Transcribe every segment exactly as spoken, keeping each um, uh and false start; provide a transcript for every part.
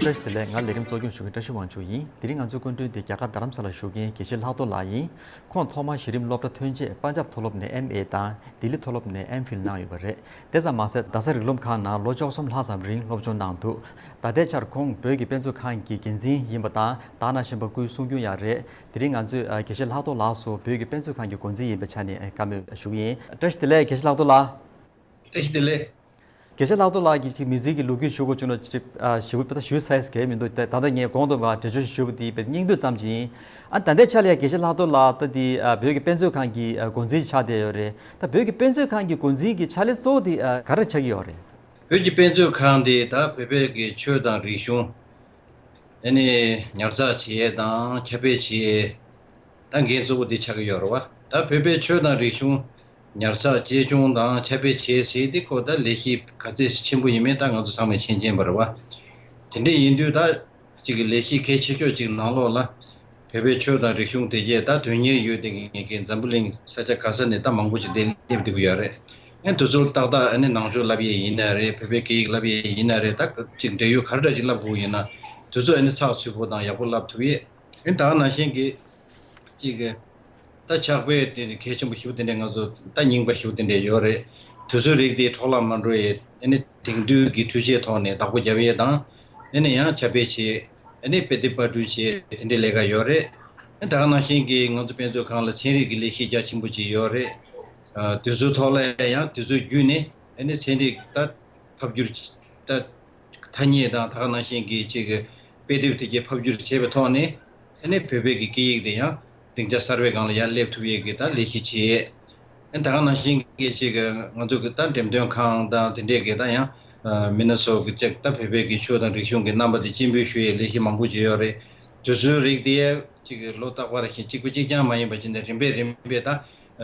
བཀྲ་ཤིས་བདེ་ལེགས། ང་ལས་རིམ་གཙོ་སྐྱོང་ཞུ་མཁན་བཀྲ་ཤིས་དབང་ཕྱུག་ཡིན། དེ་རིང་ང་ཚོའི་སྐུ་མགྲོན་དེ་རྒྱ་གར་རྡ་རམ་ས་ལར་བཞུགས་མཁན་དགེ་བཤེས་ལྷག་རྡོར་ལགས་ཡིན། ཁོང་ཐོག་མར་གཞི་རིམ་སློབ་གྲྭ་ཐོན་རྗེས་པན་ཇབ་མཐོ་སློབ་ནས་ཨེམ་ཨེ་དང་ལྡི་ལི་མཐོ་སློབ་ནས་ཨེམ་ཕིལ་གནང་ཡོད་པ་རེད། དེ་ཙམ་མ་ཟད་རྡ་ས་རིགས་ལམ་ཁང་ནང་ལོ་བཅུ་གསུམ་ལྷག་ཙམ་རིང་སློབ་སྦྱོང་གནང་འདུག་ད་ལྟའི་ཆར་ཁོང་བོད་ཀྱི་དཔེ་མཛོད་ཁང་གི་འགན་འཛིན་ཡིན་པ་དང་ད་ག་ནང་བཞིན་པ་སྐུའི་གསུང་རྒྱུན་ཡང་རེད། དེ་རིང་ང་ཚོས་ཨ་དགེ་བཤེས་ལྷག་རྡོར་ལགས་སུ་བོད་ཀྱི་དཔེ་མཛོད་ཁང་གི་འགོ་འཛིན་ཡིན་པའི་ཆ་ནས་ཨ་བཀའ་མོལ་ཞུ་གི་ཡིན། བཀྲ་ཤིས་བདེ་ལེགས་དགེ་བཤེས་ལྷག་རྡོར་ལགས། བཀྲ་ཤིས་བདེ་ལེགས། དགེ་བཤེས་ལྷག་རྡོར་ལགས་ཀྱིས་ཅིག་མི་ཚེ་གི་ལོ་རྒྱུས་ཞུ་དགོས་བྱུང་ན་ཅིག་ཨ་ཞུ་དགོས་པ་ད་ཞུ་ས་ཡས་གལ་མི་འདུག་ད་ད་ལྟ་ངས་གོང་དུ་མ་འགྲེལ་བརྗོད་ཞུ་བ་དེ་བས་སྙིང་བསྡུས་ཙམ་ཅིག་ཡིན། ཨ་ད་ལྟའི་ཆ་ལ་ཡ་དགེ་བཤེས་ལྷག་རྡོར་ལགས་ད་དེ་ཨ་བོད་ཀྱི་དཔེ་མཛོད་ཁང་གི་ཨ་འགོ་འཛིན་ཆགས་བསྡད་ཡོད་རེད། ད་བོད་ཀྱི་དཔེ་མཛོད་ཁང་གི་འགོ་འཛིན་གྱི་ཕྱག་ལས་གཙོ་བོ་དེ་ཨ་ག་རེ་ཆགས་ཀྱི་ཡོད་རེད། བོད་ཀྱི་དཔེ་མཛོད་ཁང་དེ་ད་བོད་པའི་གི་ཆོས་དང་རིག་གཞུང་ཨ་ནི་ཉར་ཚགས་བྱེད་ཡས་དང་ཁྱབ་སྤེལ་བྱེད་ཡས་ད་འགན་གཙོ་བོ་དེ་ཆགས་ཀྱི་ཡོད་རེད་བ། ད་བོད་པའི་ཆོས་དང་རིག་གཞུང་ཉར་ཚགས་གཅེས་སྐྱོང་དང་ཁྱབ་སྤེལ་བྱེད་ཟེར་དེ་ཁོ་ད་ལས་གཞི་ག་ཚད་ཆེན་པོ་ཡིན་མིན་ད་ང་ཚོ་ཚང་མས་མཁྱེན་མཁྱེན་པ་རེད་བ། དེ་འདྲ་ཡིན་དུས་ད་ཅིག་གི་ལས་གཞི་གལ་ཆེ་ཤོས་ཅིག་ནང་ལོགས་ལ་བོད་པའི་ཆོས་དང་རིག་གཞུང་དེ་གས་ད་དོན་གཉེར་ཡོད་དེ་ངེད་ཀྱི་འཛམ་བུ་གླིང་ས་ཆ་ག་ས་ནས་ད་མང་པོ་ཅིག་དེ་སླེབས་བསྡད་ཀྱི་ཡོད་རེད། ཨེ་དེ་ཚོར་ཏག་ཏག་ཨ་ནི་ནང་ཆོས་བསླབ་ཡས་ཡིན་ན་རེད། བོད་པའི་སྐད་ཡིག་བསླབ་ཡས་ཡིན་ན་རེད། ད་ཅིག་འབྲེལ་ཡོད་ག་རེ་འདྲ་ཅིག་བསླབ་དགོས་ཡིན་ན་དེ་ཚོ་ཨ་ནི་ཚགས་ཚུད་པོ་དང་ཡག་པོ་བསླབ་ཐུབ་ཡས། ཨེ་ད་ག་ནང་བཞིན་གྱི་ཅིག་གི་ད་ཕྱག་དཔེ་དེ་གལ་ཆེན་པོ་ཞེ་པོ་དེ་འདྲས་ང་ཚོ་ད་རྙིང་པ་ཞེ་པོ་དེ་འདྲས་ཡོད་རེད། དུས་ཚོད་རིགས་དེ་འཕྲོ་བརླག་མ་འགྲོ་ཡས་ཨ་ནི་དེང་དུས་ཀྱི་འཕྲུལ་ཆས་ཐོག་ནས་བདག་པོ་རྒྱབ་ཡས་དང་ཨ་ནི་ཡང་ཁྱབ་སྤེལ་བྱེད་ཨ་ནི་དཔེ་དེབ་པར་སྐྲུན་བྱེད་དེ་འདྲས་ལས་ཀ་ཡོད་རེད། ཨ་ད་ག་ནང་བཞིན་གྱི་ང་ཚོ་དཔེ་མཛོད་ཁང་ལ་ཚན་རིག་གི་ལས་གཞི་རྒྱ་ཆེན་པོ་ཅིག་ཡོད་རེད། ཨ་དུས་ཚོད་ཐོག་ལ་ཡང་དུས་ཚོད་བརྒྱུད་ནས་ཨ་ནི་ཚན་རིག་ད་ཕབ་བསྒྱུར་ད། ཐ་སྙད་དང་ད་ག་ནང་བཞིན་གྱི་ཅིག་གི་དཔེ་དེབ་དེ་གའི་ཕབ་བསྒྱུར་བྱས་པའི་ཐོག་ནས་ཨ་ནི་བོད་པའི་གི་སྐད་ཡིག་དེ་ཡང་སྡིངས་ཆ་གསར་པའི་སྒང་ལ་ཡར་སླེབས་ཐུབ་ཡས་ཀྱི་ད་ལས་གཞི་བྱས། ཨ་ད་ག་ནང་བཞིན་གྱི་ཅིག་གི་ང་ཚོ་གི་ད་འགྲེམས་སྟོན་ཁང་དང་དེ་འདྲས་ཀྱི་ད་ཡང་མི་སྣ་ཚོ་གི་ཅིག་ད་བོད་པའི་གི་ཆོས་དང་རིག་གཞུང་གི་རྣམ་པ་དེ་སྤྱན་འབུལ་ཞུ་ཡས་ལས་གཞི་མང་པོ་བྱས་ཡོད་རེད། དུས་ཚོད་རིགས་དེ་ཅིག་གི་ལོ་རྟག་པར་བཞིན་གཅིག་པ་གཅིག་རྐྱང་མ་ཡིན་པ་ཅིག་ནས་རིམ་པས་རིམ་པས་ད།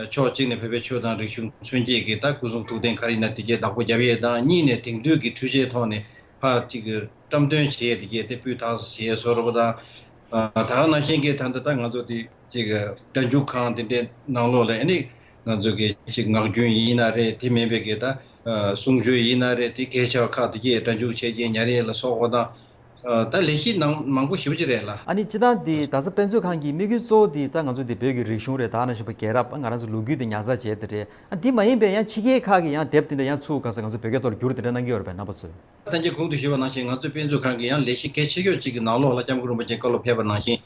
ཕྱོགས་གཅིག་ནས་བོད་པའི་ཆོས་དང་རིག་གཞུང་མཚོན་བྱེད་ཀྱི་ད་སྐུ་གསུང་ཐུགས་རྟེན་ག་རེ་ཡིན་ན་དེ་གའི་བདག་པོ་རྒྱབ་ཡས་དང་གཉིས་ནས་དེང་དུས་ཀྱི་འཕྲུལ་ཆས་ཐོག་ནས་ཕར་གཅིག་གི་བཀྲམ་སྟོན་བྱེད་ཡས་དེ་གའི་དེ་སྤུས་དག་ཙམ་བྱེད་ཡས་བཟོ་འདྲ་པོ་དང་། ད་ག་ནང་བཞིན་གྱི་ད་ལྟ་ད་ང་ཚོ་དེ་གཅིག་གི་སྒྲ་འཇུག་ཁང་དེ་འདྲའི་ནང་ལོགས་ལ་ཨ་ནི་ང་ཚོ་གི་གཅིག་ངག་རྒྱུན་ཡིན་ན་རེད། དེ་མིན་པའི་གི་ད་གསུང་ཆོས་ཡིན་ན་རེད། དེ་སྐད་ཆ་ཁག་དེ་གའི་སྒྲ་འཇུག་བྱས་རྐྱེན་ཉར་ཡས་ལ་སོགས་པ་དང་། ད་ལས་གཞི་ནང་མང་པོ་ཞེ་པོ་ཅིག་རེད་ལ། ཨ་ནི་སྤྱིར་བཏང་འདི་རྡ་ས་དཔེ་མཛོད་ཁང་གི་དམིགས་ཡུལ་གཙོ་བོ་འདི་ད་ང་ཚོ་འདི་བོད་ཀྱི་རིག་གཞུང་རེད། ད་ནང་བཞིན་པ་རྒྱལ་རབས་ང་རང་ཚོ་ལོ་རྒྱུས་འདི་ཉར་ཚགས་བྱས་ཏེ་རེད། ཨ་འདི་མ་ཡིན་པའི་ཡང་ཕྱི་རྒྱལ་ཁག་གི་ཡང་དེབ་དེ་འདྲ་ཡང་ཚུགས་ག་ས་ང་ཚོ་བོད་སྐད་ཐོག་ལ་བསྒྱུར་དེ་འདྲ་གནང་གི་ཡོད་རེད་པས་རྣམ་པ་ཚོས། ད་ལྟ་གོང་དུ་ཞུས་པ་ནང་བཞིན་ང་ཚོ་དཔེ་མཛོད་ཁང་གི་ཡང་ལས་གཞི་གལ་ཆེ་ཤོས་གཅིག་གི་ནང་ལོགས་ལ་སྐྱབས་མགོན་རིན་པོ་ཆེ་བཀའ་སློབ་ཕེབས་པ་ནང་བཞིན་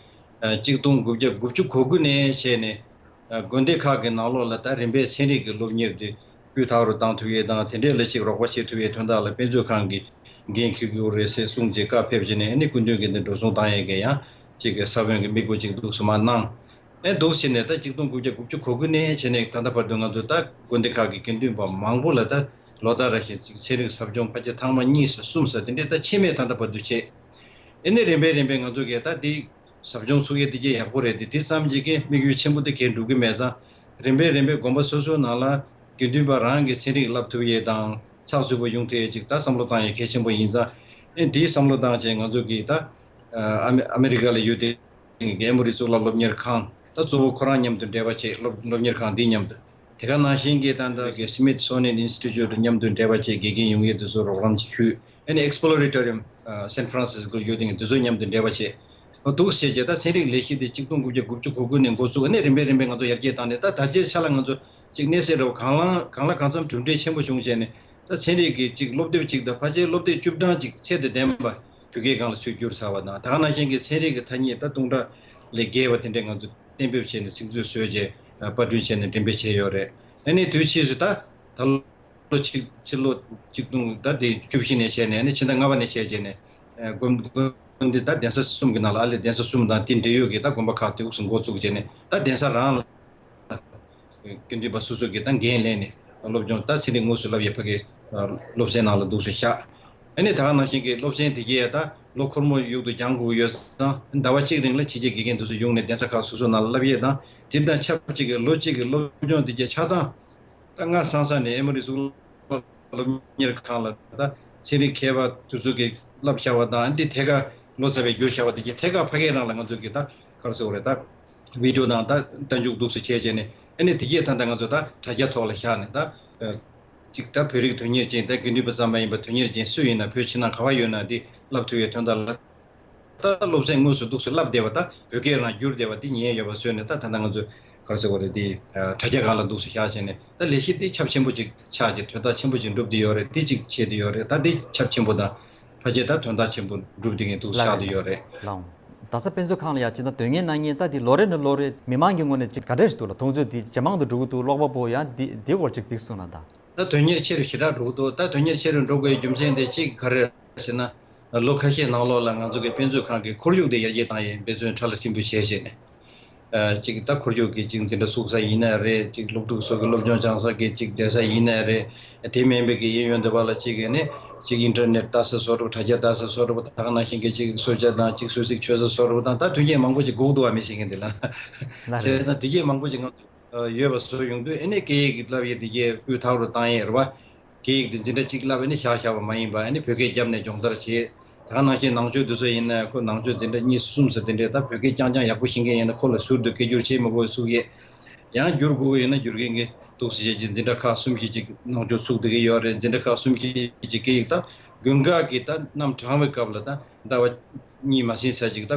གཅིག་སྟོང་དགུ་བརྒྱ་དགུ་བཅུ་གོ་དགུ་ནས་བྱས་ནས། དགོན་སྡེ་ཁག་གི་ནང་ལོགས་ལ་ད་རིམ་པས་ཚན་རིག་གི་སློབ་གཉེར་དེ་སྤུས་དག་རུ་བཏང་ཐུབ་ཡས་དང་དེ་འདྲས་ལ་ཅིག་རོགས་པ་བྱེད་ཐུབ་ཡས་དོན་དག་ལ་དཔེ་མཛོད་ཁང་གི་འགན་འཁྱེར་དགོས་རེད་ཟེར་གསུངས་རྗེས་བཀའ་ཕེབས་རྗེས་ནས་ཨ་ནི་སྐུ་མདུན་གྱིས་འདི་འགྲོ་སོང་བཏང་ཡས་ཀྱི་ཡང་ཅིག་གི་ས་བོན་གྱི་དམིགས་སྒོ་ཅིག་འདུག་སེ་མར་གནང་། ཨེ་འདུག་ཟེར་ནས་ད་གཅིག་སྟོང་དགུ་བརྒྱ་དགུ་བཅུ་གོ་དགུ་ནས་བྱས་ནས་ད་ལྟ་བར་དུ་ང་ཚོ་ད་དགོན་སྡེ་ཁག་གི་དགེ་འདུན་པ་མང་པོ་ལ་ད་ལོ་ལྟར་རེ་བཞིན་ཅིག་ཚན་རིག་ཟབ་སྦྱོང་ཕལ་ཆེར་ཐེངས་མ་གཉིས་ཙམ་གསུམ་ཙམ་དེ་འདྲས་ད་ཆད་མེད་ད་ལྟ་བར་དུ་བྱས། ཨེ་ནས་རིམ་པས་རིམ་པས་ང་ཚོ་གིས་ད་འདི་ཟབ་སྦྱོང་ཚུགས་ཡས་དེ་གས་ཡག་པོ་རེད། དེ་དེ་ཙམ་གྱིས་ཀྱི་དམིགས་ཡུལ་ཆེན་པོ་དེ་གས་འགྲུབ་ཀྱི་མེད་ཙང་། རིམ་པས་རིམ་པས་དགོན་པ་སོ་སོའི་ནང་ལ་དགེ་འདུན་པ་རང་གིས་ཚན་རིག་བསླབ་ཐུབ་ཡས་དང་ཚགས་ཚུད་པོ་ཡོང་ཐུབ་ཡས་ཅིག་ད་བསམ་བློ་བཏང་ཡས་གལ་ཆེན་པོ་ཡིན་ཙང་། ཨེ་འདིའི་བསམ་བློ་བཏང་བྱས་ང་ཚོ་གིས་ད་ཨ་མེ་ཨ་མེ་རི་ཀ་ལ་ཡོད་དེ་གི་ཨེ་མོ་རི་གཙུག་ལག་སློབ་གཉེར་ཁང་ད་གཙོ་བོ་ཁོ་རང་མཉམ་དུ་འབྲེལ་བ་བྱས། སློབ་སློབ་གཉེར་ཁང་འདི་མཉམ་དུ། དེ་ག་ནང་བཞིན་གྱི་ད་ལྟ་གི་Smithsonian Institute མཉམ་དུ་འབྲེལ་བ་བྱས་དགེ་རྒན་ཡོང་ཡས་དེ་ཚོ་རོགས་རམ་ཅིག་ཞུས། ཨ་ནི་Exploratorium San Francisco ཡོད་དེ་དེ་ཚོ་མཉམ་དུ་འབྲེལ་བ་བྱས། འདུག་བྱས་རྗེས་ད་ཚན་རིག་ལས་གཞི་དེ་གཅིག་སྟོང་དགུ་བརྒྱ་དགུ་བཅུ་གོ་དགུ་ནས་འགོ་བཙུགས། ཨ་ནི་རིམ་པས་རིམ་པས་ང་ཚོ་ཡར་རྒྱས་བཏང་ནས་ད་ད་ལྟའི་ཆ་ལ་ང་ཚོ་ཅིག་གནས་སའི་རོ་གང་ལ་གང་ལ་གང་འཚམ་གྲུབ་འབྲས་ཆེན་པོ་བྱུང་བྱས་ནས་ད་ཚན་རིག་གི་ཅིག་སློབ་དེབ་ཅིག་དང་ཕལ་ཆེར་སློབ་དེབ་བཅུ་གྲངས་ཅིག་ཚད་དང་ལྡན་པ་བོད་སྐད་སྒང་ལ་ཚུར་བསྒྱུར་ཚར་བ་དང་། ད་ག་ནང་བཞིན་གྱི་ཚན་རིག་གི་ཐ་སྙད་ད་སྟོང་ཕྲག་ལས་བརྒལ་བ་དེ་འདྲས་ང་ཚོ་གཏན་འབེབས་བྱས་ནས་ཚིག་མཛོད་བཟོས་རྗེས་པར་སྐྲུན་བྱས་ནས་འགྲེམས་སྤེལ་བྱས་ཡོད་རེད། ཨ་ནི་དུས་ཕྱིས་སུ་ད་ད་ལོ་གཅིག་ཕྱི་ལོ་གཅིག་སྟོང་ད་དེ་བཅུ་བཞི་ནས་བྱས་ནས་ཨ་ནི་ཕྱི་ཟླ་ལྔ་པ་ནས་བྱས་རྗེས་ནས་དགོན་དགོན་སྡེ་ད་གདན་ས་གསུམ་གྱི་ནང་ལ་ཨ་ལེ་གདན་ས་གསུམ་དང་དེ་འབྲེལ་ཡོད་ཀྱི་ད་དགོན་པ་ཁག་དེ་འུག་སུ་འགོ་བཙུགས་རྗེས་ནས་ད་གདན་ས་རང་ལ། དགེ་འདུན་པ་སོ་སོ་གིས་ད་འགན་ལེན་ནས་སློབ་སྦྱོང་ད་ཚན་རིག་དངོས་སུ་བསླབ་ཡས་ཕ་གི་སློབ་ཚན་ནང་ལ་འདུག་སེ་བཞག་ཨ་ནི་ད་ག་ནང་བཞིན་གྱི་སློབ་ཚན་དེ་གས་ད་ལོ་འཁོར་མོ་ཡུག་ཏུ་སྦྱང་དགོས་ཡོད་ཙང་ཟླ་བ་གཅིག་རིང་ལ་ཕྱི་རྒྱལ་དགེ་རྒན་དེ་ཚོ་ཡོང་ནས་གདན་ས་ཁག་སོ་སོ་ནང་ལ་བསླབ་ཡས་དང་དེ་དང་ཆབས་ཅིག་གི་ལོ་གཅིག་གི་སློབ་སྦྱོང་དེ་གས་ཆ་ཚང་ད་སྔ་སང་ས་ནས་ཨེ་མོ་རི་གཙུག་ལག་སློབ་གཉེར་ཁང་ལ་ད་ཚན་རིག་མཁས་པ་དེ་ཚོ་གིས་བསླབས་བཞག་པ་དང་འདི་ཐད་ཀར་ལོ་ཙཱ་བས་བསྒྱུར་བཞག་པ་དེ་གས་ཐད་ཀར་ཕ་གིའི་རང་ལ་ང་ཚོ་གིས་ད་ག་རེ་ཟེར་དགོས་རེད། ད་བི་ཌིའོ་དང་ད་རྟ་མཇུག་འདུག་སེ་བྱས་བྱས་ནས་ཨ་ནི་དེ་གས་ད་ད་ང་ཚོ་ད་དྲ་རྒྱ་ཐོག་ལ་བཞག་ནས་ད་ཅིག་ད་བོད་རིགས་དོན་གཉེར་ཅན་ད་དགེ་འདུན་པ་ཙམ་མ་ཡིན་པར་དོན་གཉེར་ཅན་སུ་ཡིན་ན་བོད་ཕྱི་ནང་ག་བ་ཡོད་ན་འདི་བསླབ་ཐུབ་ཡས་དོན་དག་ལ་ ད་སློབ་ཚན་དངོས་སུ་འདུག་སེ་བསླབ་བསྡད་པ་ད་བོད་སྐད་ནང་བསྒྱུར་བསྡད་པ་དེ་ཉན་ཡོད་པ་བཟོས་ནས། ད་ད་ལྟ་ང་ཚོས་ག་རེ་ཟེར་དགོས་རེད། དེ་དྲ་རྒྱ་སྒང་ལ་འདུག་སེ་བཞག་བྱས་ནས། ད་ལས་གཞི་དེ་ཁྱབ་ཆེན་པོ་ཅིག་ཆགས་ཀྱི། དོན་དག་ཆེན་པོ་ཅིག་འགྲུབ་བསྡད་ཡོད་རེད། དེ་གཅིག་བྱས་བསྡད་ཡོད་རེད། ད་དེ་ཁྱབ་ཆེན་པོ་དང་ཕལ་ཆེར་ད་དོན་དག་ཆེན་པོ་འགྲུབ་བསྡད་མཁན་འདུག་ཆགས་བསྡད་ཡོད་རེད། ལགས་འོང་། རྡ་ས་དཔེ་མཛོད་ཁང་ལ་ཡ་ཅིག་ད་དོན་གཉེར་གནང་མཁན་ད་དེ་ལོ་རེ་ནས་ལོ་རེ་མི་མང་གི་ངོས་ནས་ཅིག་ག་འདྲས་ཞིག་འདུག་ལ། མཐོང་ཚོད་དེ་ཇེ་མང་དུ་འགྲོ་གི་འདུག། ཀློག་པ་པོ་ཡང་དེ་དེ་སྐོར་ཅིག་ཕེབས་སོང་ན་ད། ད་དོན་གཉེར་ཆེ་རུ་ཞེ་དྲག་འགྲོ་གི་འདུག། ད་དོན་གཉེར་ཆེ་རུ་འགྲོ་དགོས་རྒྱུ་མཚན་དེ་གཅིག་ག་རེ་ཟེར་ན། ལོ་ཁ་ཤས་ནང་ལོགས་ལ་ང་ཚོ་གི་དཔེ་མཛོད་ཁང་གི་ཁོར་ཡུག་དེ་ཡར་རྒྱས་བཏང་ཡས་འབད་བརྩོན་ཕྲ་ལ་ཕྲན་བུ་བྱས་བྱས་ནས། ཨ་གཅིག་ད་ཁོར་ཡུག་གི་གཅིག་འཛིན་གྲྭ་ཚུགས་ས་ཡིན་ན་རེད། གཅིག་སློབ་ཕྲུག་ཚོ་གི་སློབ་སྦྱོང་སྦྱང་ས་གི་གཅིག་བསྡད་ས་ཡིན་ན་རེད། དེ་མིན་པའི་གི་གཡས་གཡོན་དེ་བ་ལ་གཅིག་གི་ནི་གཅིག་ཨིན་ཊར་ནེཊ་ལྟ་ས་བཟོ་འདྲ་པོ། དྲ་རྒྱ་ལྟ་ས་བཟོ་འདྲ་པོ། ད་ག་ནང་བཞིན་གི་གཅིག་གསོལ་ཇ་དང་གཅིག་གསོལ་ཚིགས་མཆོད་ས་བཟོ་འདྲ་པོ་དང་། ད་དོན་རྐྱེན་མང་པོ་ཅིག་དགོས་ཀྱི་འདུག་བ། མི་ཤེས་མཁན་དེ་ལ། ལ་རེད། བྱས་ཙང་དོན་རྐྱེན་མང་པོ་ཅིག་ང་ཚོ་ཡོད་པ་བཟོ་ཡོང་དུས། ཨ་ནི་སྐད་ཡིག་གི་བསླབ་ཡས་དེ་གའི་སྤུས་དག་རུ་བཏང་ཡས་རེད་བ། སྐད་ཡིག་དེ་འཛིན་གྲྭ་གཅིག་བསླབ་ཨ་ནི་བཞག་བཞག་པ་མ་ཡིན་པ། ཨ་ནི་བོད་སྐད་བརྒྱབ་ནས་སྦྱོང་བརྡར་བྱེད། ད་ག་ནང་བཞིན་ནང་ཆོས་འདི་ཚོ་ཡིན་ན། ཁོ་ནང་ཆོས་འཛིན་གྲྭ་གཉིས་གསུམ་ཟེར་དེ་འདྲས་ད་བོད་སྐད་རྐྱང་རྐྱང་ཡག་པོ་ཤེས་མཁན་ཡིན་ན། ཁོ་ལ་ཟུར་དུ་སྐད་སྒྱུར་བྱེད་མི་དགོས་ཚུགས་ཡས། ཡང་སྒྱུར་དགོས་ཀྱི་ཡོད་ན་སྒྱུར་མཁན་གྱི་འདུག་སེ་བྱས་ཀྱི་འཛིན་གྲྭ་ཁག་གསུམ་བཞི་ཅིག་ནང་ཆོས་ཚུགས་བསྡད་ཀྱི་ཡོད་རེད། འཛིན་གྲྭ་ཁག་གསུམ་བཞི་ཅིག་སྐད་ཡིག་ད་དགུན་ཁ་གི་ད་གནམ་གྲང་བའི་སྐབས་ལ་ད་ཟླ་བ་གཉིས་མ་ཟིན་ཙམ་ཅིག་ད་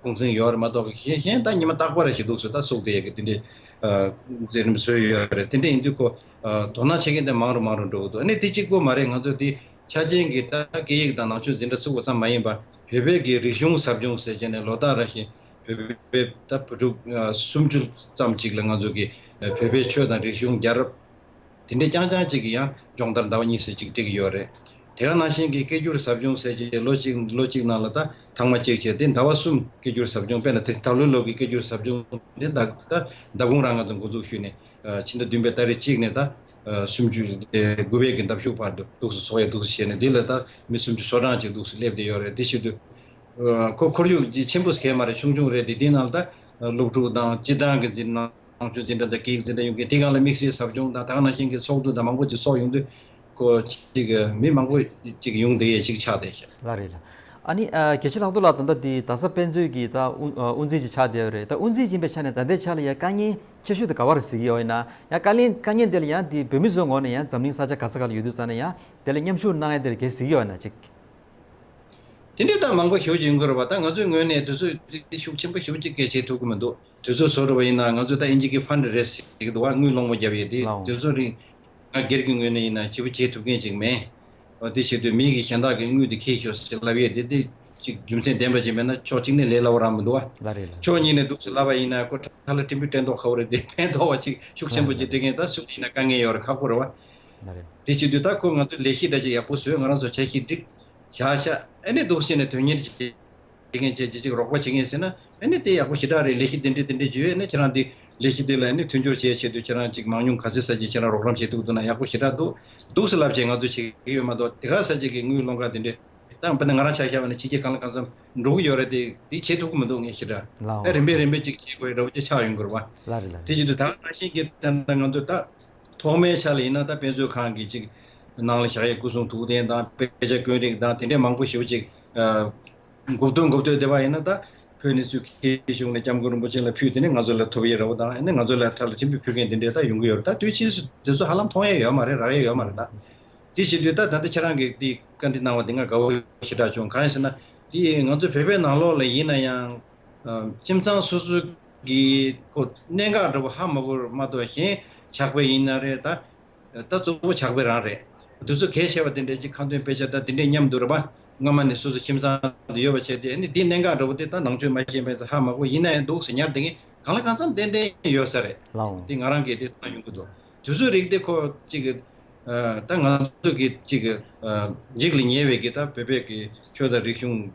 གུང་སེང་ཡོད་རེད་མ་གཏོགས། གཞན་གཞན་ད་ཉི་མ་རྟག་པར་ཞིག་འདུག་སེ་ད་ཚུགས་བསྡད་ཀྱི་དེ་འདྲའི་ཨ་མཛད་རིམ་བཟོས་ཡོད་རེད། དེ་འདྲ་ཡིན་དུས་ཁོ་ཨ་དོ་སྣང་བྱེད་མཁན་དེ་མང་རུ་མང་རུ་འགྲོ་གི་འདུག། ཨ་ནི་དེ་གཅིག་པོ་མ་རེད། ང་ཚོ་དེ་ཆ་རྐྱེན་གྱི་ད་སྐད་ཡིག་དང་ནང་ཆོས་འཛིན་གྲྭ་ཚུགས་པ་ཙམ་མ་ཡིན་པར་བོད་པའི་གི་རིག་གཞུང་ཟབ་སྦྱོང་ཟེར་བྱས་ནས་ལོ་ལྟར་རེ་བཞིན་བོད་པའི་ད་བུ་ཕྲུག་ཨ་སུམ་ཅུ་ཙམ་ཅིག་ལ་ང་ཚོ་གི་ཨ་བོད་པའི་ཆོས་དང་རིག་གཞུང་རྒྱལ་རབས་དེ་འདྲའི་རྐྱང་རྐྱང་ཅིག་གི་ཡང་སྦྱོང་བརྡར་ཟླ་བ་གཉིས་ཙམ་ཅིག་སྤྲད་ཀྱི་ཡོད་རེད། དེ་ག་ནང་བཞིན་གྱི་སྐད་སྒྱུར་ཟབ་སྦྱོང་ཟེར་གྱི་ལོ་གཅིག་ལོ་གཅིག་ནང་ལ་ད་ཐེངས་མ་གཅིག་བྱས་ཏེ་ཟླ་བ་གསུམ་སྐད་སྒྱུར་ཟབ་སྦྱོང་། དཔེར་ན་དེ་ད་ལོའི་ལོ་གི་སྐད་སྒྱུར་ཟབ་སྦྱོང་དེ་ད་ད་ཟླ་གུང་རང་ང་ཚོ་འགོ་འཛུགས་ཞུས་ནས། ཕྱི་ཟླ་བདུན་པའི་ཏ་རིག་གཅིག་ནས་ད་སུམ་ཅུ་དགུ་པའི་གི་འདབ་གཞུག་བར་དུ་འདུག་སེ་ཚོགས་ཡས་འདུག་སེ་བྱས་ནས། དེ་ལ་ད་མི་སུམ་ཅུ་སོ་གྲངས་ཅིག་འདུག་སེ་སླེབས་བསྡད་ཡོད་རེད། དེ་བྱེད་དུས་ཁོ་ཁོར་ཡུག་ཆེན་པོ་ཞིག་གང་མ་རེད། ཆུང་ཆུང་རེད། དེ་དེའི་ནང་ལ་ད་སློབ་ཕྲུག་དང་སྤྱི་བཏང་གི་འཛིན་ནང་ཆོས་འཛིན་གྲྭ་དང་སྐད་ཡིག་འཛིན་གྲྭ་ཡོང་མཁན། དེ་སྒང་ལ་དམིགས་བསལ་ཟབ་སྦྱོང་དང་ད་ག་ནང་བཞིན་གྱི་ཚོགས་འདུ་དང་མང་པོ་ཅིག་ཚོགས་ཡོང་དུས། ཁོ་ཅིག་མི་མང་པོ་ཅིག་ཡོང་བསྡད་ཡས་ཅིག་ཆགས་བསྡད་ཤག། ལགས་རེད་ལགས། ཨ་ནི་ཨ་དགེ་བཤེས་ལྷག་རྡོར་ལགས། ད་ལྟ་འདི་རྡ་ས་དཔེ་མཛོད་ཀྱི་ད་དབུ་ཨ་དབུ་འཛིན་ཅིག་ཆགས་བསྡད་ཡོད་རེད། ད་དབུ་འཛིན་ཡིན་པའི་ཆ་ནས་ད་ལྟའི་ཆ་ལ་ཡ་དཀའ་ངལ་ཆེ་ཤོས་དེ་ག་བ་རེད་གཟིགས་ཀྱི་ཡོད་ཡིན་ན། ཡང་དཀའ་ངལ་དཀའ་ངལ་དེ་ལ་ཡང་འདི་བོད་མི་ཚོའི་ངོས་ནས་ཡང་འཛམ་གླིང་ས་ཆ་ག་ས་ག་ལ་ཡོད་དུས་ཙང་ནས་ཡང་དེ་ལ་མཉམ་ཞུགས་གནང་ཡ་དེ་ལ་གལ་གཟིགས་ཀྱི་ཡོད་ན་ཅིག། དེ་འདྲའི་ད་མང་པོ་ཞེ་པོ་ཅིག་ཡོང་གི་རེད་པ། ད་ང་ཚོའི་ངོས་ནས་དུས་ཚོད་ཤུགས་ཆེན་པོ་ཞེ་པོ་ཅིག་གལ་ཆེ་ཐུབ་ཀྱི་མི་འདུག། དུས་ཚོད་བཟོ་འདྲ་པོ་ཡིན་ན་ང་ཚོས་ད་ཨིན་ཇི་གི་ཕན་རེ་ཟེར་གྱི་འདུག་བ། དངུལ་སློང་མོ་བརྒྱབ་ཡས་དེ། ལའོ། དུས་ཚོད་རིང་ང་སྒེར་གྱི་ངོས་ནས་ཡིན་ན་ཞེ་པོ་བྱེད་ཐུབ་མཁན་ཅིག་མེད། འོ་དེ་བྱེད་དུས་མི་གིས་གཞན་དག་གི་དངུལ་དེ་ཁྱེར་ཤོག་ཟེར་ལབ་ཡས་དེ་དེ་ཅིག་རྒྱུ་མཚན་ལྡན་པ་ཅིག་མེད་ན་ཕྱོགས་གཅིག་ནས་ལས་སླ་པོ་རང་མི་འདུག་བ། ལགས་རེད་ལགས། ཕྱོགས་གཉིས་ནས་འདུག་སེ་ལབ་པ་ཡིན་ན་ཁོ་ཁྲ་ལ་ཕྲན་བུ་ཕན་ཐོགས་ཁ་པོ་རེད་དེ། ཕན་ཐོགས་པ་ཅིག་ཤུགས་ཆེན་པོ་ཅིག་སྤྲད་མཁན་ད་སུ་ཡིན་ན་དཀའ་ངལ་ཡོད་རེད། ཁག་པོ་རེད་བ། ལགས་རེད། དེ་བྱེད་དུས་ད་ཁོ་ང་ཚོས་ལས་གཞི་འདྲ་ཅིག་ཡག་པོ་བཟོས། ང་རང་ཚོ་འཆར་གཞི་བསྒྲིགས། བཞག་བཞག། ཨ་ནི་འདུག་སེ་ནས་དོན་གཉེར་བྱེད་མཁན་བྱེད་ཅིག་ཅིག་རོགས་པ་བྱེད་མཁན་ཟེར་ན། ཨ་ནི་དེ་ཡག་པོ་ཞེ་དྲག་རེད། ལས་གཞི་དེ་འདྲས་དེ་འདྲས་བྱོས། ཨ་ནི་ཁྱེད་རང་དེ་ལས་གཞི་དེ་ལ་ཨ་ནི་མཐུན་སྦྱོར་བྱེད་ཆེད་དུ་ཁྱེད་རང་ཅིག་མང་ཉུང་ག་ཚད་ས་ཅིག་ཁྱེད་རང་རོགས་རམ་བྱེད་ཐུབ་འདུག་ན་ཡག་པོ་ཞེ་དྲག་འདུག། འདུག་སེ་ལབ་བྱས་ང་ཚོས་བྱེད་ཀྱི་ཡོད་མ་གཏོགས། དེ་ག་ས་ཅིག་གི་དངུལ་སློང་ག་དེ་འདྲས་ད་དཔེར་ན་ང་རང་ཆ་བཞག་པ་ན་ཕྱི་རྒྱལ་གང་ལ་གང་འཚམ་འགྲོ་གི་ཡོད་རེད་དེ། དེ་བྱེད་ཐུབ་ཀྱི་མི་འདུག་ངས་ཞེ་དྲག། ལའོ། ཨ་རིམ་པས་རིམ་པས་ཅིག་བྱེད་དགོས་རེད་པ་ཅིག་ཆགས་ཡོང་གི་རེད་པ། ལགས་རེད་ལགས་རེད། དེ་བྱེད་དུས་ད་ག་ནང་བཞིན་གྱི་ད་ལྟ་ང་ཚོ་ད་ཐོག་མའི་ཆ་ལ་ཡིན་ན་ད་དཔེ་མཛོད་ཁང་གི་ཅིག་ནང་ལ་བཞག་ཡས་སྐུ་གསུང་ཐུགས་རྟེན་དང་དཔེ་ཆ་དཀོན་རིགས་དང་དེ་འདྲས་མང་པོ་ཞེ་པོ་ཅིག་ཨ་འགོ་སྟོད་འགོ་སྟོད་སྡེ་བ་ཡིན་ན་ད་བོད་ནས་ཚུར་མཁས་གཞུང་ནས་སྐྱབས་མགོན་རིན་པོ་ཆེ་ལ་ཕུལ། དེ་ནས་ང་ཚོ་ལ་ཐོབ་ཡས་རེད་པ། དང་ཨ་ནི་ང་ཚོ་ལ་ཁྲ་ལ་ཕྲན་བུ་ཕུལ་མཁན་དེ་འདྲས་ད་ཡོང་གི་ཡོད་རེད། ད་དུས་ཕྱིས་སུ་དེ་ཚོ་ཧ་ལམ་མཐོང་ཡས་ཡོད་མ་རེད། རག་ཡས་ཡོད་མ་རེད་ད། དེ་བྱེད་དུས་ད་ད་ལྟ་ཁྱེད་རང་གིས་དེ་བཀའ་འདྲི་གནང་བ་དེ་ང་དགའ་པོ་ཞེ་དྲག་བྱུང་། གང་ཡིན་ཟེར་ན་དེ་ང་ཚོ་བོད་པའི་ནང་ལོགས་ལ་ཡིན་ན་ཡང་ཨ་ཁྱིམ་ཚང་སོ་སོ་གི་ཁོ་གནད་འགག་འདྲ་པོ་ཧ་མ་གོ་བ་མ་གཏོགས། གཞན་ཇག་པ་ཡིན་ན་རེད་ད། ད་གཙོ་བོ་ཇག་པ་རང་རེད། དེ་ཚོ་གལ་ཆེ་བ་དེ་འདྲ་ཅིག་ཁ་འདོན་དཔེ་ཆ་ད་དེ་འདྲས་མཉམ་དུ་རེད་པ། སྔ་མ་ནས་སོ་སོ་ཁྱིམ་ཚང་དུ་ཡོད་པ་བྱས་ཏེ། ཨ་ནི་དེ་གནད་འགག་འདྲ་པོ་དེ་ད་ནང་ཆོས་མ་ཤེས་པའི་ཚོ་ཧ་མ་གོ། ཡིན་ན་ཡང་འདུག་ཟེར་ཉར་བསྡད་མཁན་གང་ལ་གང་འཚམ་ཏན་ཏན་ཡོད་ས་རེད། ལའོ། དེ་ང་རང་གིས་དེ་མཐོང་ཡོང་གི་འདུག། དེ་ཚོའི་རིགས་དེ་ཁོ་ཅིག་ཨ་ད་ང་ཚོ་གི་ཅིག་ཨ་འཇིགས་ལ་ཉེ་བའི་གི་ད་བོད་པའི་གི་ཆོས་དང་རིག་གཞུང་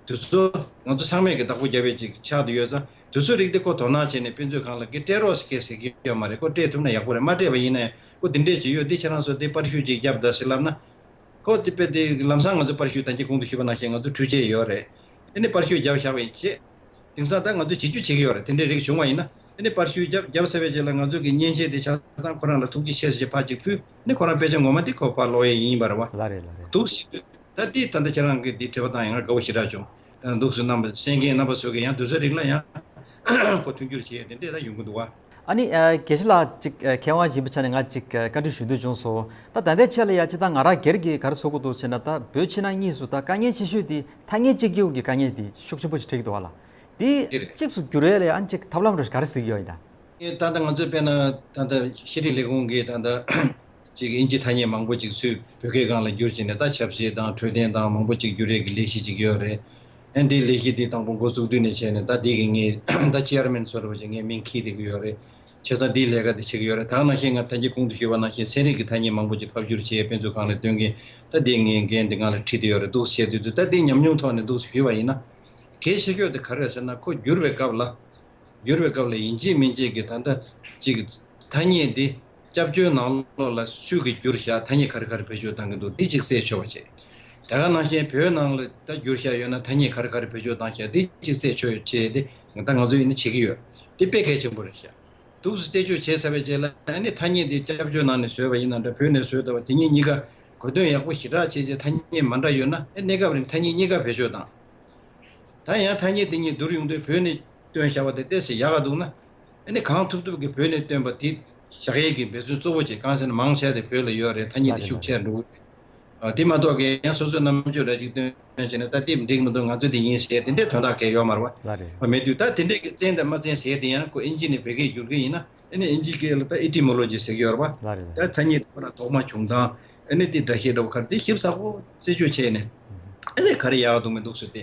དེ་ཚོ་ང་ཚོ་ཚང་མས་ཀྱི་བདག་པོ་རྒྱབ་པའི་ཅིག་ཆགས་བསྡད་ཡོད་ཙང་། དེ་ཚོའི་རིགས་དེ་ཁོ་དོ་སྣང་བྱས་ནས་དཔེ་མཛོད་ཁང་ལ་ཀྱི་སྤྲད་རོགས་ཟེར་གྱི་ཟེར་གྱི་ཡོད་མ་རེད། ཁོ་སྤྲད་ཐུབ་ན་ཡག་པོ་རེད། མ་སྤྲད་པ་ཡིན་ན་ཡང་ཁོ་དེ་འདྲས་ཅིག་ཡོད། དེ་ཁྱེད་རང་ཚོ་དེ་པར་བཤུས་ཅིག་རྒྱབ་དང་ཟེར་ལབ་ན། ཁོ་དེ་དཔེ་དེ་ལམ་སང་ང་ཚོ་པར་བཤུས་ད་གིན་གོང་དུ་ཞུས་པ་ནང་བཞིན་ང་ཚོ་འཕྲུལ་ཆས་ཡོད་རེད། ཨ་ནི་པར་བཤུས་རྒྱབ་བཞག་པ་ཡིན་བྱས། དེང་སང་ད་ང་ཚོས་བྱེད་རྒྱུ་བྱེད་ཀྱི་ཡོད་རེད། དེ་འདྲའི་རིགས་བྱུང་བ་ཡིན་ན། ཨ་ནི་པར་བཤུས་རྒྱབ་རྒྱབ་ཚར་བའི་རྗེས་ལ་ང་ཚོ་གི་མཉེན་ཆས་དེ་ཆ་ཚང་ཁོ་རང་ལ་ཐུགས་རྗེ་ཆེ་ཟེར་ཕར་ཅིག་ཕུལ། ཨ་ནི་ཁོ་རང་དཔེ་ཆ་ངོ་མ་དེ་ཁོ་ཕར་ཀློག་ཡས་ཡིན་པ་རེད་བ། ལགས་རེད་ལགས་རེད། འདུག་སེ་ད་དེ་ད་ལྟ་ཁྱེད་རང་གིས་འདི་དྲི་བ་བཏང་ཡང་ང་དགའ་པོ་ཞེ་དྲག་བྱུང་། འདུག་སེ་རྣམ་པ་གསན་མཁན་རྣམ་པ་ཚོ་གིས་ཡང་དེ་ཚོའི་རིགས་ལ་ཡང་ཁོ་མཐུན་འགྱུར་བྱེད་ཡས་དེ་འདྲས་ད་ཡོང་གི་འདུག་བ། ཨ་ནི་ཨ་དགེ་བཤེས་ལགས་ཅིག་ཨ་མཁས་དབང་ཡིན་པའི་ཆ་ནས་ང་ཅིག་ཨ་བཀའ་འདྲི་ཞུ་འདོད་བྱུང་སོང་། ད་ད་ལྟའི་ཆ་ལ་ཡ་ཅིག་ད་ང་རང་སྒེར་གྱི་ག་རེ་ཚོར་གྱི་འདུག་ཟེར་ན། ད་བོད་ཕྱི་ནང་གཉིས་སུ་ད་དཀའ་ངལ་ཆེ་ཤོས་དེ་ཐ་སྙད་གཅིག་གྱུར་གྱི་དཀའ་ངལ་དེ་ཤུགས་ཆེན་པོ་ཞིག་འཕྲད་ཀྱི་འདུག་བ་ལ། དེ་དེ་རེད། གཅིག་སུ་འགྱུར་ཡས་ལ་ཡ་ཨ་ནི་ཅིག་ཐབས་ལམ་རེ་ག་རེ་གཟིགས་ཡོད་ཡིན་ད། ད་ལྟ་ང་ཚོས་དཔེར་ན་ད་ལྟ་ཤེས་རིག་ལས་ཁུངས་ཀྱིས་ད་ལྟ་ཅིག་ཨིན་ཇི་ཐ་སྙད་མང་པོ་ཅིག་ཚུར་བོད་སྐད་སྒང་ལ་བསྒྱུར་བྱས་ནས་ད་ཆབ་སྲིད་དང་འཕྲོད་བསྟེན་དང་མང་པོ་ཅིག་བསྒྱུར་ཡས་ཀྱི་ལས་གཞི་ཅིག་ཡོད་རེད། ཨ་ནི་དེའི་ལས་གཞི་དེ་དང་པོ་འགོ་བཙུགས་དུས་ནས་བྱས་ནས་ད་དེ་གི་ངས་ད་ཅེར་མེན་ཟེར་བ་ཅིག་ངས་མིང་འཁྱེར་བསྡད་ཀྱི་ཡོད་རེད། བྱས་ཙང་དེའི་ལས་ཀ་དེ་བྱེད་ཀྱི་ཡོད་རེད། ད་ག་ནང་བཞིན་ང་ད་གིན་གོང་དུ་ཞུས་པ་ནང་བཞིན་ཚན་རིག་གི་ཐ་སྙད་མང་པོ་ཅིག་ཕབ་བསྒྱུར་བྱས་དཔེ་མཛོད་ཁང་ལ་བཏོན་གྱིན་ད་དེ་ངས་འགན་དེ་ང་ལ་འཁྲི་བསྡད་ཡོད་རེད་འདུག་བྱས་དུས་ད་དེ་ཉམས་མྱོང་ཐོག་ནས་འདུག་ཞུས་པ་ཡིན་ན། གལ་ཆེ་ཤོས་དེ་ག་རེ་རེད་ཟེར་ན། ཁོ་བསྒྱུར་བའི་སྐབས་ལ། བསྒྱུར་བའི་སྐབས་ལ་ཡིན་གཅིག་མིན་གཅིག་གི་ད་ལྟ་ཅིག་ཐ་སྙད་འདི་སྐྱབས་བཅོལ་ནང་ལོགས་ལ་སུས་ཀྱིས་བསྒྱུར་བཞག་ཐ་སྙད་ག་རེ་ག་རེ་བེད་སྤྱོད་བཏང་གི་འདུག་འདི་གཅིག་རྩད་ཆོད་པ་བྱས། དེ་ག་ནང་བཞིན་བོད་ནང་ལ་ད་བསྒྱུར་བཞག་ཡོད་ན་ཐ་སྙད་ག་རེ་ག་རེ་བེད་སྤྱོད་བཏང་བཞག་འདི་གཅིག་རྩད་ཆོད་བྱས་ཏེ་ད་ང་ཚོ་ཡིན་ན་བྱེད་ཀྱི་ཡོད། འདི་དཔེ་གལ་ཆེན་པོ་རེད་ཤག་འདུག་སེ་རྩད་གཅོད་བྱས་ཚར་བའི་རྗེས་ལ་ཨ་ནི་ཐ་སྙད་འདི་སྐྱབས་བཅོལ་ནང་ནས་བཟོས་པ་ཡིན་ན་འདྲ་བོད་ནས་བཟོས་ད་བ་དེ་གཉིས་གཉིས་ཀ་གོ་དོན་ཡག་པོ་ཞེ་དྲག་བྱས་རྗེས་ཐ་སྙད་མ་འདྲ་ཡོད་ན་ཨ་གནས་སྐབས་རིང་ཐ་སྙད་གཉིས་ཀ་བེད་སྤྱོད་བཏང་། ད་ཡང་ཐ་སྙད་དེ་གཉིས་བསྡུར་ཡོང་དུས་བོད་ནས་བཏོན་བཞག་པ་དེ་ཏོག་ཙམ་ཡག་ག་འདུག་ན། ཨ་ནི་གང་ཐུབ་ཐུབ་ཀྱིས་བོད་ནས་བཏོན་པ་དེ་བཞག་ཡས་ཀྱི་འབད་བརྩོན་གཙོ་བོ་བྱེད། གང་ཟེར་ན་མང་ཆེ་དེ་བོད་ལ་ཡོད་རེད། ཐ་སྙད་དེ་ཤུགས་ཆེར་འགྲོ་གི་རེད། ཨ་དེ་མ་གཏོགས་ཀྱི་ཡང་སོ་སོའི་རྣམ་དཔྱོད་འདྲ་ཅིག་བཏོན་བྱས་ནས་ད་དེ་འགྲིག་མི་འདུག་ང་ཚོ་དེ་ཡིན་ཟེར་དེ་འདྲའི་དོན་དག་གལ་ཡོད་མ་རེད་བ། ལགས་རེད། མེད་དུས་ད་དེ་འདྲས་ཀྱི་བཙན་དང་མ་བཙན་ཟེར་དེ་ཡང་ཁོ་ཨིན་ཇི་ནས་བོད་སྐད་བསྒྱུར་གྱི་ཡིན་ན། ཨ་ནི་ཨིན་ཇི་སྐད་ལ་ད་ཨེ་ཊི་མོ་ལོ་ཇི་ཟེར་གྱི་ཡོད་རེད་པ། ལགས་རེད། ད་ཐ་སྙད་ཁོ་རང་ཐོག་མ་བྱུང་སྟངས་ཨ་ནི་དེ་སྒྲ་བཤད་འདྲ་བོ་ག་རེ་དེ་ཞིབ་ཚགས་པོ་རྩད་གཅོད་བྱས་ནས་ཨ་ནི་ག་རེ་ཡག་འདུག་མི་འདུག་ཟེར་ཏེ་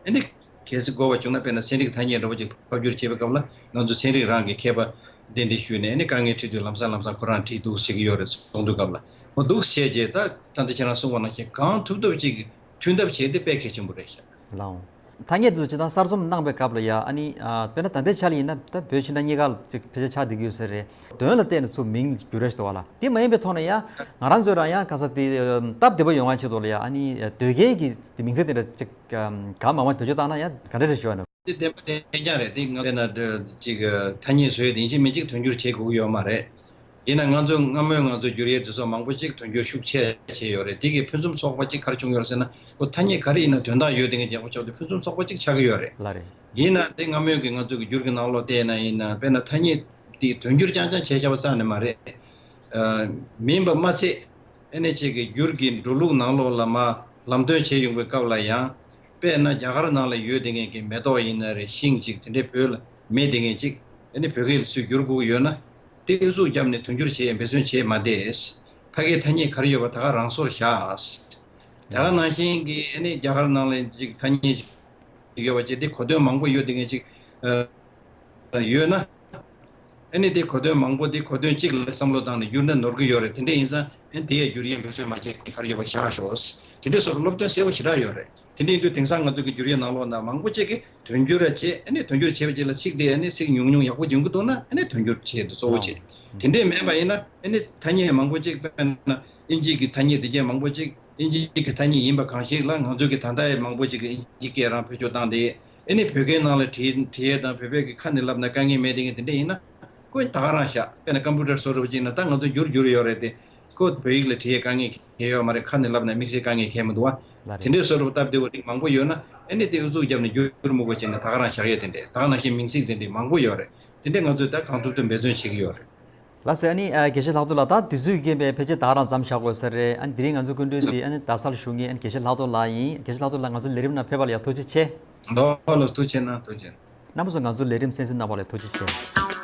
ཨ་ནི་གལ་སྲིད་དགོས་པ་བྱུང་ན། དཔེར་ན་ཚན་རིག་ཐ་སྙད་འདྲ་བོ་ཅིག་ཕབ་བསྒྱུར་བྱེད་པའི་སྐབས་ལ་ང་ཚོ་ཚན་རིག་རང་གི་མཁས་པ་གདན་འདྲེན་ཞུས་ནས་ཨ་ནི་དཀའ་ངལ་འཕྲད་དུས་ལམ་སང་ལམ་སང་ཁོ་རང་འགྲིག་འདུག་ཟེར་གྱི་ཡོད་རེད། གསུང་དུས་སྐབས་ལ་འོ་འདུག་བྱས་རྗེས་ད་ད་ལྟ་ཁྱེད་རང་གསུངས་པ་ནང་བཞིན་གང་ཐུབ་ཐུབ་ཅིག་མཐུན་ཐབས་བྱས་ཏེ་དཔེ་གལ་ཆེན་པོ་རེད་ཤག་ལགས་འོང་། ཐ་སྙད་དེ་ཚོ་སྤྱིར་བཏང་གསར་རྩོམ་གནང་པའི་སྐབས་ལ་ཡ་ཨ་ནི་ཨ་དཔེར་ན་ད་ལྟའི་ཆ་ལ་ཡིན་ན་ད་བོད་ཕྱི་ནང་གཉིས་ཀ་ལ་ཅིག་ཕལ་ཆེར་ཆགས་བསྡད་ཀྱི་ཡོད་ས་རེད། དོན་ལ་བལྟས་ནས་ཚུར་མིང་བསྒྱུར་ཡས་ཞིག་འདུག་བ་ལ། དེ་མ་ཡིན་པའི་ཐོག་ནས་ཡ་ང་རང་ཚོས་རང་ཡ་ག་ས་དེ་སྟབས་བདེ་པོ་ཡོང་ཡ་ཆེད་དུ་ལ་ཡ་ཨ་ནི་དོལ་རྒྱལ་གྱི་དེ་མིང་ཚིག་དེ་འདྲ་ཅིག་གང་མང་མང་བེད་སྤྱོད་བཏང་ན་ཡ་ག་འདྲ་རེད་ཞུ་བ་ནི། དེ་བདེན་པ་དེ་ཀྱང་རེད། དེ་ང་དཔེར་ན་ཅིག་ཐ་སྙད་བཟོས་ཡིན་གཅིག་མིན་གཅིག་དོན་འགྱུར་བྱེད་དགོས་ཀྱི་ཡོད་མ་རེད། ཡིན་ན་ང་ཚོ་སྔ་མོའི་ང་ཚོ་བསྒྱུར་ཡས་དེ་ཚོ་མང་པོ་ཅིག་དོན་འགྱུར་ཤུགས་ཆེ་བྱས་ཡོད་རེད། དེ་གི་ཕུན་སུམ་ཚོགས་པ་ཅིག་ག་རེ་བྱུང་ཡོད་རེད་ཟེར་ན། ཁོ་ཐ་སྙད་ག་རེ་ཡིན་ན་དོན་དག་ཡོད་དེ་ངས་རྒྱག་པ་ཆོག་དེ་ཕུན་སུམ་ཚོགས་པ་ཅིག་ཆགས་ཀྱི་ཡོད་རེད། ལགས་རེད། ཡིན་ན་དེ་སྔ་མོའི་གི་ང་ཚོ་གི་བསྒྱུར་གི་ནང་ལོགས་བལྟས་ན་ཡིན་ན་དཔེར་ན་ཐ་སྙད་དེ་དོན་འགྱུར་རྐྱང་རྐྱང་བྱས་བཞག་པ་རྩ་ནས་མ་རེད། ཨ་མིན་པ་མ་ཚད་ཨ་ནི་ཅིག་གི་བསྒྱུར་གི་འགྲོ་ལུགས་ནང་ལོགས་ལ་མ་ལམ་སྟོན་བྱེད་ཡོང་པའི་སྐབས་ལ་ཡང་དཔེར་ན་རྒྱ་གར་ནང་ལ་ཡོད་དེ་ངེས་ཀྱི་མེ་ཏོག་ཡིན་ན་རེད། ཤིང་ཅིག་དེ་འདྲའི་བོད་ལ་མེད་དེ་ངེས་ཅིག་ཨ་ནི་བོད་སྐད་ལ་ཚུར་བསྒྱུར་དགོས་ཀྱི་ཡོད་ན། དེ་ཨུ་ཚུགས་བརྒྱབ་ནས་དོན་འགྱུར་བྱེད་ཡས་འབད་བརྩོན་བྱེད་མ་བསྡད། ཕ་གིའི་ཐ་སྙད་ག་རེ་ཡོད་པ་ད་ག་རང་སོར་བཞག་དེ་ག་ནང་བཞིན་གྱི་ཨ་ནི་རྒྱ་གར་ནང་ལ་ཅིག་ཐ་སྙད་ཅིག་ཡོད་པ་ཅིག་དེ་གོ་དོན་མང་པོ་ཡོད་དེ་ངེས་ཅིག་ཨ་ཡོད་ན། ཨ་ནི་དེ་གོ་དོན་མང་པོ་དེ་གོ་དོན་གཅིག་ལ་བསམ་བློ་བཏང་ནས་བསྒྱུར་ན་ནོར་གྱི་ཡོད་རེད། དེ་འདྲ་ཡིན་ཙང་ཨ་ནི་དེ་ཡས་བསྒྱུར་ཡས་འབད་བརྩོན་མ་བྱས་ག་རེ་ཡོད་པ་བཞག་ཤོག་དེ་འདྲའི་སོར་སློབ་སྟོན་གསལ་པོ་ཞེ་དྲག་ཡོད་རེད། དེ་འདྲ་ཡིན་དུས་དེང་སང་ང་ཚོ་གི་བསྒྱུར་ཡས་ནང་ལོགས་ན་མང་པོ་ཅིག་གིས་དོན་འགྱུར་ར་བྱེད། ཨ་ནི་དོན་འགྱུར་བྱས་པའི་རྗེས་ལ་ཚིག་དེ་ཨ་ནི་ཚིག་ཉུང་ཉུང་ཡག་པོ་འབྱུང་གི་འདུག་ན་ཨ་ནི་དོན་འགྱུར་བྱེད་དུ་གཙོ་བོ་བྱེད། དེ་འདྲས་མེད་པ་ཡིན་ན་ཨ་ནི་ཐ་སྙད་མང་པོ་ཅིག་དཔེར་ན་ཨིན་ཇི་གི་ཐ་སྙད་དེ་གས་མང་པོ་ཅིག་ཨིན་ཇི་གི་ཐ་སྙད་ཡིན་པ་གང་ཞིག་ལ་ང་ཚོ་གི་ད་ལྟ་ཡང་མང་པོ་ཅིག་གིས་ཨིན་ཇི་སྐད་རང་བེད་སྤྱོད་བཏང་སྟེ་ཨ་ནི་བོད་སྐད་ནང་ལ་བྲིས་བྲིས་ཡས་དང་བོད་པའི་གི་ཁ་ནས་ལབ་ན་དཀའ་ངལ་མེད་དེ་གས་དེ་འདྲས་ཡིན་ན་ཁོས་ད་ག་རང་བཞག་དཔེར་ན་ཀམ་པུ་ཊར་བཟོ་འདྲ་པོ་ཅིག་ན་ད་ང་ཚོ་བསྒྱུར་བསྒྱུར་ཡོད་རེད་དེ། ཁོ་བོད་ཡིག་ལ་བྲིས་ཡས་དཀའ་ངལ་གང་ཡོད་མ་རེད། ཁ་ནས་ལབ་ན་དམིགས་བསལ་དཀའ་ངལ་གང་མི་འདུག་བ། ལགས་དེ་རེད། འདྲའི་བཟོ་འདྲ་པོ་སྟབས་བདེ་བོ་རིགས་མང་པོ་ཡོད་ན་ཨ་ནི་དེ་ཨུ་ཚུགས་བརྒྱབ་ནས་བསྒྱུར་མི་དགོས་བྱས་ནས་ད་ག་རང་བཞག་ཡས་དེ་འདྲས། ད་ག་ནང་བཞིན་མིང་ཚིག་དེ་འདྲས་མང་པོ་ཡོད་རེད། དེ་འདྲས་ང་ཚོས་ད་གང་ཐུབ་ཐུབ་འབད་བརྩོན་བྱེད་ཀྱི་ཡོད་རེད། ལགས་སོ། ཨ་ནི་ཨ་དགེ་བཤེས་ལྷག་རྡོར་ལགས། ད་དུས་ཚོད་ཀྱི་རྐྱེན་པས་ཕལ་ཆེར་ད་ག་རང་མཚམས་བཞག་དགོས་ས་རེད། ཨ་ནི་དེ་རིང་ང་ཚོའི་སྐུ་མགྲོན་དེ་ཨ་ནི་རྡ་སར་བཞུགས་མཁན་ཨ་ནི་དགེ་བཤེས་ལྷག་རྡོར་ལགས་ཡིན། དགེ་བཤེས་ལྷག་རྡོར་ལགས་ང་ཚོའི་ལས་རིམ་ནང་ཕེབས་པ་ལ་ཡང་ཐུགས་རྗེ་ཆེ། ལགས་ལགས་ཐུགས་རྗེ་གནང་། ཐུགས་རྗེ་གནང་། རྣམ་པ་ཚོ་ང་ཚོའི་ལས་རིམ་གསན་གཟིགས་གནང་བ་ལ་ཐུགས་རྗེ་ཆེ།